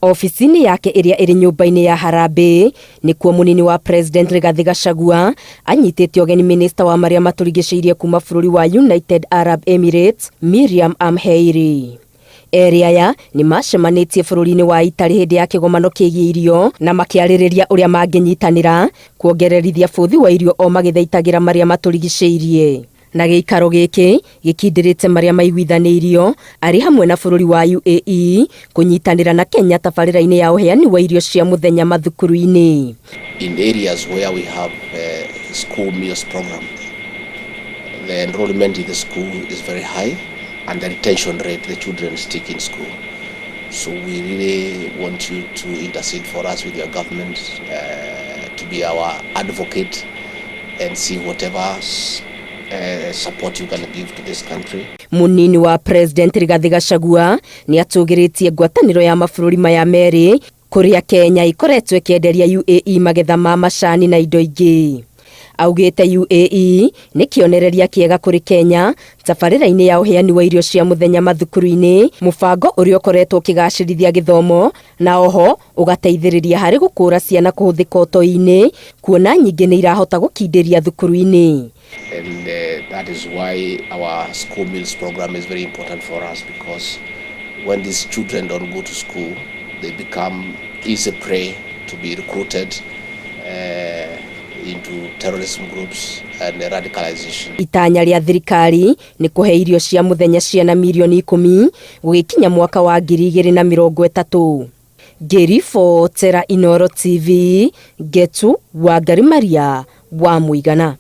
Obici-inĩ yake ĩrĩa ĩrĩ nyũmba-inĩ ya Harambee nĩkuo mũnini wa President Rigathĩ Gachagua anyitĩte ũgeni minista wa marĩa matũrigicĩirie kuma bũrũri wa United Arab Emirates Miriam Amheiri. Erĩ aya nĩ macemanĩtie bũrũri-inĩ wa Italy hĩndĩ ya kĩgomano kĩgiĩ irio na makĩarĩrĩria ũrĩa mangĩnyitanĩra kuongererithia bũthi wa irio o magĩthaitagĩra marĩa matũrigicĩirie. Na gĩikaro gĩkĩ gĩkindĩrĩte marĩa maiguithanĩirio arĩ hamwe na bũrũri wa UAE kũnyitanĩra na Kenya tabarĩra-inĩ ya ũheani wa irio cia mũthenya mathukuru-inĩ. In areas where we have school meals program, the enrollment in the school is very high and the retention rate, the children stick in school. So we really want you to intercede for us with your government, to be our advocate and see whatever support you can give to this country. Munini wa President Rigathi Gachagua nĩ atũgĩrĩtie ngwatanĩro ya mabũrũri maya merĩ kũrĩa Kenya ĩkoretwo ĩkĩenderia UAE magetha ma macani na indo ingĩ. Augĩte UAE nĩ kĩonereria kĩega kũrĩ Kenya tabarĩra-inĩ ya ũheani wa irio cia mũthenya mathukuru-inĩ, mũbango ũrĩa ũkoretwo ũkĩgacĩrithia gĩthomo na oho ũgateithĩrĩria harĩ gũkũra ciana kũhũthĩka ũtoi-inĩ, kuona nyingĩ nĩ irahota gũkindĩria thukuru-inĩ. And that is why our school meals program is very important for us, because when these children don't go to school, they become easy prey to be recruited into terrorism groups and radicalization. Itanya rĩa thirikari nĩ kũhe irio cia mũthenya ciana mirioni 10 gũgĩkinya mwaka wa 2030. Ngĩribotera Inooro TV, Ngetu Wangari Maria wa Mũigana.